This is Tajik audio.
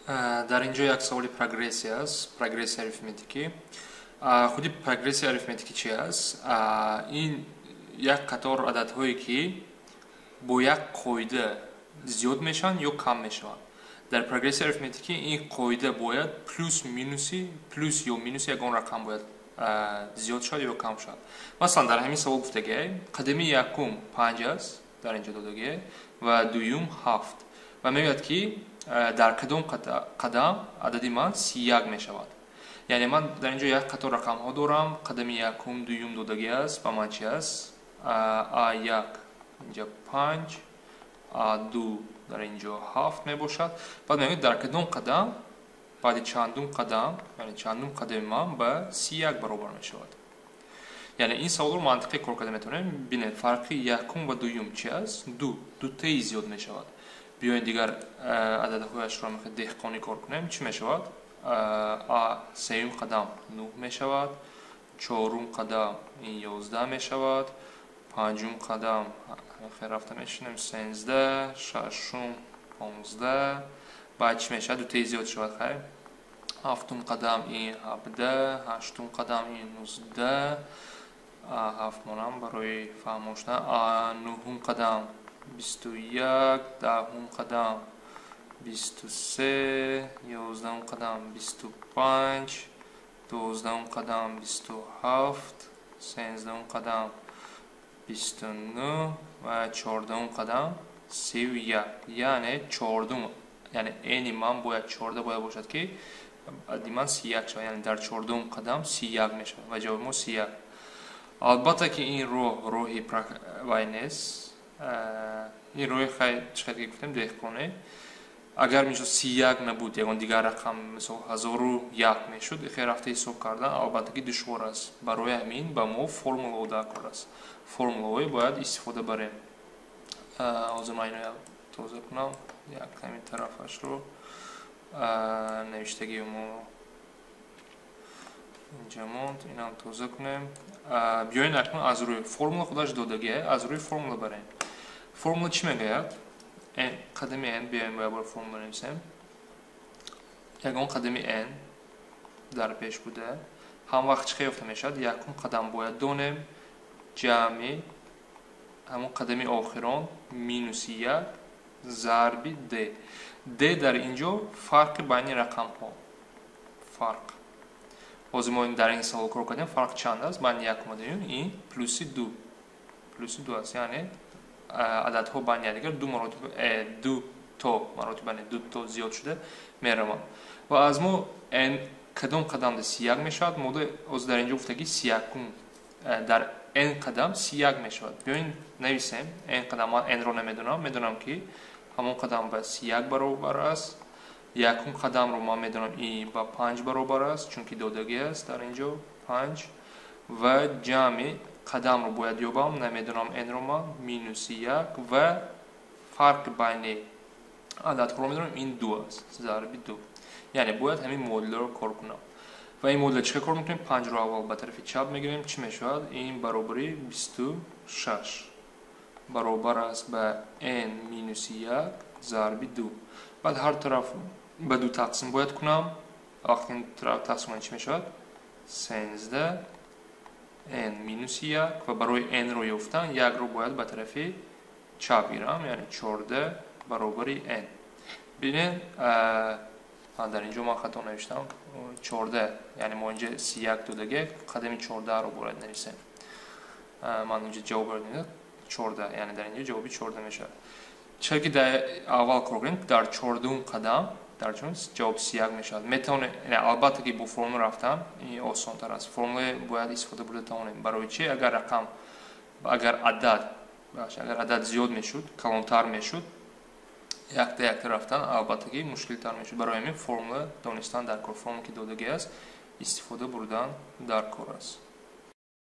Дар ин ҷо як саволи прогрессия аст, прогрессия арифметикӣ. Худи прогрессия арифметикӣ чи аст? Ин як қатор ададҳое, ки бо як қоида зиёд мешаванд ё кам мешаванд. Дар прогрессия арифметикӣ ин қоида бояд плюс минуси, плюс ё минуси ягон рақам бояд зиёд шавад ё кам шавад. Масалан, дар ҳамин савол гуфтагиай, қадами якум 5 аст, дар ин ҷо додагиай, ва дуюм 7. Ва мегӯяд, ки дар кадом қадам адади ман 31 мешавад. Яъне ман дар ин ҷо як қатор рақамҳо дорам, қадами якум, дуюм додагӣ аст, ба ман чи аст? А1 инҷа 5, А2 дар ин ҷо 7 мебошад. Баъд мегӯяд, дар кадом қадам, баъди чандум қадам, яъне чандум қадами ман ба 31 баробар мешавад. Яъне ин саволро мантиқӣ кор карда метавонем. Бинед, фарқи якум ва дуюм чи аст? Ду, дутаи зиёд мешавад. Биёед, дигар ададҳояшро мехоҳем деҳқонӣ кор кунем. Чӣ мешавад? А сеюм қадам 9 мешавад, чорум қадам ин 11 мешавад, панҷум қадам хел рафта мешинем, 13, шашум 15. Баъд чӣ мешавад? Дутаи зиёд шавад, хайр. Ҳафтум қадам ин 17, ҳаштум қадам ин 19, ҳафт монам барои фаҳмо шудан, нуҳум қадам 21, даҳум қадам 23, 11-ум қадам 25, 12-ум қадам 27, 13-ум қадам 29 ва 14-ум қадам 31. Яъне чордум, яъне эни ман бояд 14 бояд бошад, ки адади ман 31 шавад. Яъне дар чордум қадам 31 мешавад ва ҷавоби мо 31. Албатта ки ин роҳ роҳи вай нест, ин роҳи, хай, чӣ хел ки гуфтем, деҳқонӣ. Агар мисол 31 набуд, ягон дигар рақам, мисол 1001 мешуд, хел рафта ҳисоб кардан албатта ки душвор аст. Барои ҳамин ба мо формулаҳо даркор аст, формулаҳое бояд истифода барем. Ҳозир ман ино тоза кунам, як ками тарафашро, навиштагии мо инҷа монд, инам тоза кунем. Биёед, акнун аз рӯи формула, худаш додагия, аз рӯи формула барем. Формула чӣ мегӯяд? Қадами n, биёем як бор формула нависем. Ягон қадами n дар пеш буда, ҳам вақт чӣ хел ёфта мешавад? Якум қадам бояд донем, ҷамъи ҳамон қадами охирон минуси як зарби d. D дар ин ҷо фарқи байни рақамҳо, фарқ. Ҳозир мо дар ин савол кор кардем, фарқ чанд аст байни якум ва дуюм? Ин плюси ду, плюси ду аст. Яъне ададҳо байни якдигар ду маротиба, ду то маротиба, ду то зиёд шуда мераванд. Ва аз мо n кадом қадамда 31 мешавад? Мода ҳозир дар ин ҷо гуфтаги, 31-ум, дар n қадам 31 мешавад. Биёин нависем n қадам. Ман n-ро намедонам, медонам, ки ҳамон қадам ба 31 баробар аст. Якум қадамро ман медонам, ин ба 5 баробар аст, чунки додагӣ аст дар ин ҷо 5. Ва ҷамъи қадамро бояд ёбам, намедонам n-ро ман, минуси як ва фарқи байни ададҳоро медонам, ин ду аст, зарби ду. Яъне бояд ҳамин муодиларо кор кунам. Ва ин муодила чӣ хел кор мекунем? Панҷро аввал ба тарафи чап мегирем, чӣ мешавад? Ин баробари 26 баробар аст ба n минуси як зарби ду. Баъд ҳар тараф ба ду тақсим бояд кунам. Вақти ин тараф тақсим кунем, чӣ мешавад? 13 n минуси як. Ва барои n-ро ёфтан якро бояд ба тарафи чап гирам, яъне 14 баробари n. Бинед, дар ин ҷо ман хато навиштам, 14, яъне мо инҷа 31 додаге, қадами 14-ро бояд нависем. Ман инҷа ҷавобро 14, яъне дар инҷо ҷавоби 14 мешавад. Чаро ки дар аввал кор кунем, дар чордум қадам дар чун ҷавоб 31 мешавад. Метавонем, албатта ки бо формула рафтан ин осонтар аст. Формулае бояд истифода бурда тавонем. Барои чи? Агар рақам, агар адад, агар адад зиёд мешуд, калонтар мешуд, якта якта рафтан албатта ки мушкилтар мешуд. Барои ҳамин формула донистан дар кор, формула ки додагӣ аст, истифода бурдан дар кор аст.